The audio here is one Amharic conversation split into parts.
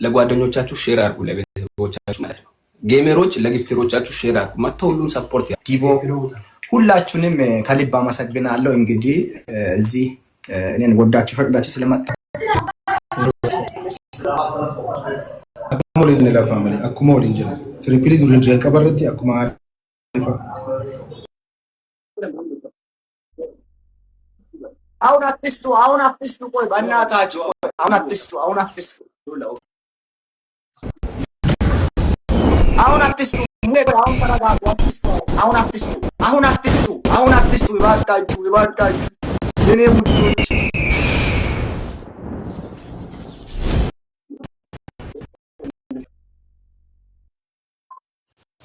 ለጓደኞቻችሁ share አድርጉ፣ ለቤተሰቦቻችሁ ማለት ነው። Gamer ኦች ለ gifter ኦቻችሁ share አድርጉ። መጥተው ሁሉም support ዲቦ ሁላችሁንም ከልብ አመሰግናለሁ። እንግዲህ እዚህ እኔን ወዳችሁ ፈቅዳችሁ ስለመጣ Akkuma waliin ni lafa malee akkuma waliin jira. Triple durin jalqaba irratti akkuma alifa. አሁን አትስጡ፣ አሁን አትስጡ። ቆይ በእናታችሁ ቆይ፣ አሁን አትስጡ፣ አሁን አትስጡ፣ አሁን አትስጡ። አሁን ተረጋጉ። አትስጡ፣ አሁን አትስጡ፣ አሁን አትስጡ፣ አሁን አትስጡ። እባካችሁ፣ እባካችሁ የኔ ውዶች።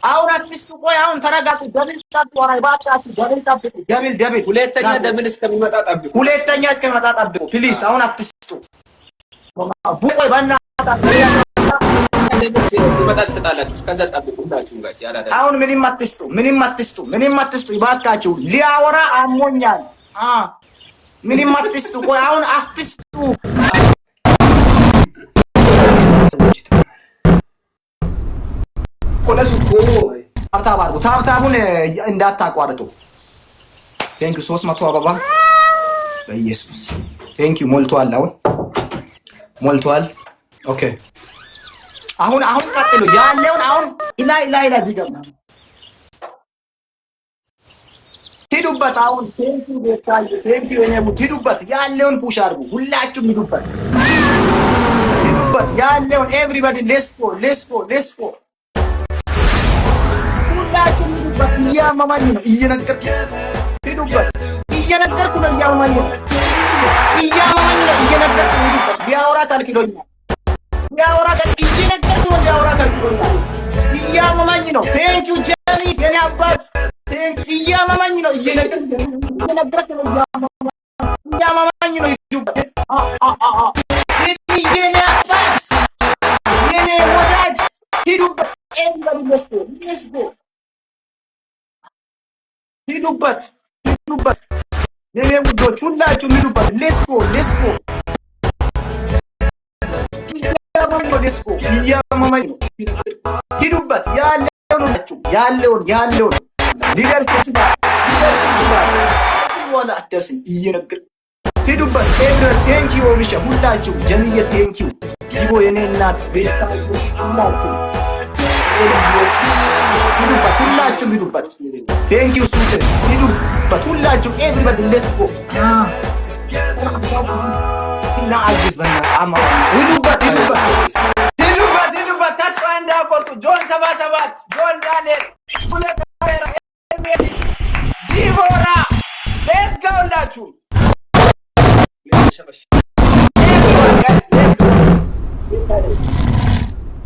አሁን አትስጡ። ቆይ አሁን ተረጋጉ። Double ጠብቁ። ኧረ እባካችሁ double ጠብቁ። Double double ሁለተኛ double እስከሚመጣ ጠብቁ። ሁለተኛ እስከሚመጣ ጠብቁ please። አሁን አትስጡ። ቆይ በእናታችሁ Double ሲመጣ ትሰጣላችሁ። እስከዛ ጠብቁ ሁላችሁም guys። ያራዳ አሁን ምንም አትስጡ፣ ምንም አትስጡ፣ ምንም አትስጡ። እባካችሁ ሊያወራ አሞኛል። አ ምንም አትስጡ። ቆይ አሁን አትስጡ። ቆለሱ እኮ Tap tap አድርጉ። Tap tap ኡን እንዳታቋርጡ። Thank you 300 አበባ በኢየሱስ thank you። ሞልቷል፣ አሁን ሞልቷል። Okay አሁን አሁን ቀጥሉ ያለውን አሁን ላይ ላይ ላይ ዚገባ ሂዱበት። አሁን thank you ቤታዬ፣ thank you የኔ ሙት ሂዱበት። ያለውን push አድርጉ። ሁላችሁም ሂዱበት፣ ሂዱበት ያለውን everybody let's go let's go let's go ሁላችሁም ሂዱበት። እያመመኝ ነው እየነገርኩ ሂዱበት። እየነገርኩ ነው እያመመኝ ነው እያመመኝ ነው እየነገርኩ ሂዱበት። ቢያወራ ከልክሎኛል። ቢያወራ እየነገርኩ ነው ቢያወራ ከልክሎኛል። እያመመኝ ነው። Thank you ጀኒ የኔ አባት thank እያመመኝ ነው እየነገርኩ ነው እያመመኝ ነው ሂዱበት። ጀኒ የኔ አባት የኔ ወዳጅ ሂዱበት። Everybody let's go let's go ሂዱበት ሂዱበት የኔ ውዶች ሁላችሁም ሂዱበት። Let's go let's go let's go እያመመኝ ነው። ሂዱበት ያለውን ሁላችሁ ያለውን ያለውን ሊደርስ ይችላል ሊደርስ ይችላል። ከዚህ በኋላ አትደርስም እየነገርኩ ሂዱበት። Every thank you ኦሚሻ ሁላችሁ ጀሚዬ thank you ዲቦ የኔ እናት ቤታ ሁላችሁ ልጆች ሂዱበት፣ ሁላችሁም ሂዱበት። Thank you ሱሴ ሂዱበት፣ ሁላችሁም everybody let's go እና አግዝ በእናትህ አማራ ሂዱበት፣ ሂዱበት፣ ሂዱበት ሂዱበት። ተስፋ እንዳቆርጡ ጆን 77 ጆን ዳንኤል ዲቦራ let's go ሁላችሁ everyone guys let's go።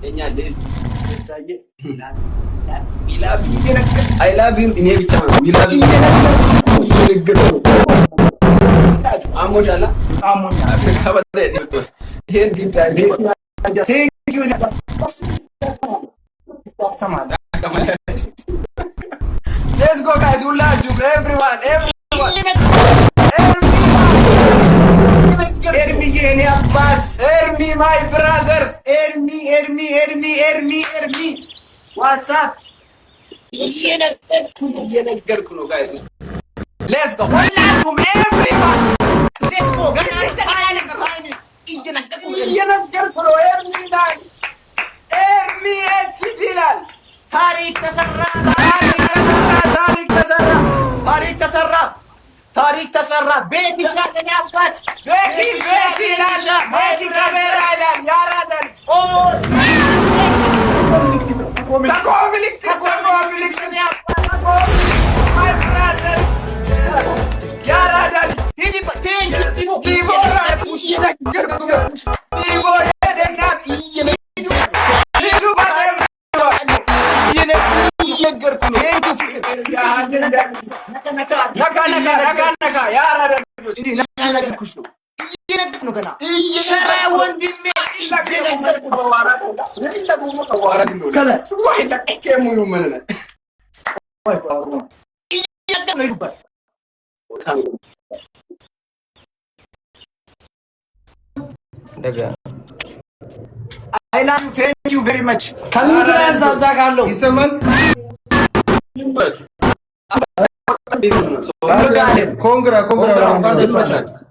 የኛ ልዕልት I love you እኔ ብቻ ነው we love you እየነገርኩ አሞሻላ አሞኛል። ይሄን gift Thank you Let's go guys ሁላችሁም everyone everyone ኤርሚዬ የኔ አባት ኤርሚ my brothers ኤርሚ ኤርሚ ኤርሚ ኤርሚ ኤርሚ what's up እየነገርኩ ነው guys። Let's go ሁላችሁም everyone Let's go እየነገርኩ ነው። ኤርሚ ላይ ኤርሚ HD ይላል። ታሪክ ተሰራ፣ ታሪክ ተሰራ፣ ታሪክ ተሰራ፣ ታሪክ ተሰራ፣ ታሪክ ተሰራ። ቤቲ የኔ አባት ቤኪ ቤኪ ይላል። ቤኪ ካሜራ ይላል። ያራዳ ልጅ ኦ ተቆምልክ ተቆምልክ my brother ያራዳ ልጅ ዲቦራ እየነገርኩ ነው። ዲቦ የኔ እናት ሂዱበት እየነገርኩ ነው። Thank you ፍቅር ነካ ነካ ነካ ነካ ነካ ነካ ያራዳ ልጆች እንዲህ ነካ ነገርኩሽ ነው እየነገርኩ ነው ገና ሸራ ወንድሜ እየነገርኩ ነው። እየነገርኩ ነው ሂዱበት። I love you, thank you very much. ከ mute ላይ አንሳ፣ እዛ ካለው። ይሰማል። እንወዳለን። Congra, congra.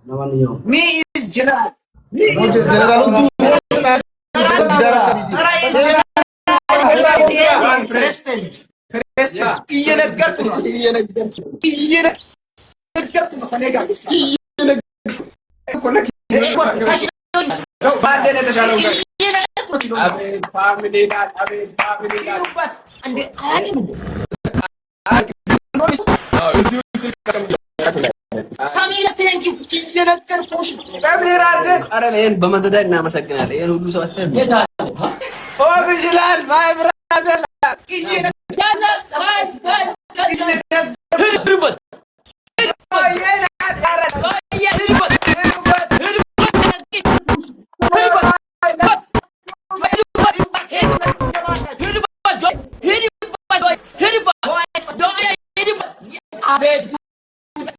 ለማንኛውም Me is general, me is ጀነራል። is president, president. እየነገርኩ ነው፣ እየነገርኩ ነው። ከእኔ ጋር ባንዴ የተሻለው ጋር እየነገርኩ ነው። አቤት family ናት። አቤት family ናት። ሂዱበት እንዴ፣ አያውቅም እንዴ? እዚሁ ስልክ ሰሚራ thank you፣ እየነገርኩሽ ነው። ከቢራት። ኧረ ይሄን በመደዳ እናመሰግናለን። ይሄን ሁሉ ሰው አተን Official, my brother. ሂድበት። ሂድበት፣ ሂድበት፣ ሂድበት፣ ሂድበት። አቤት።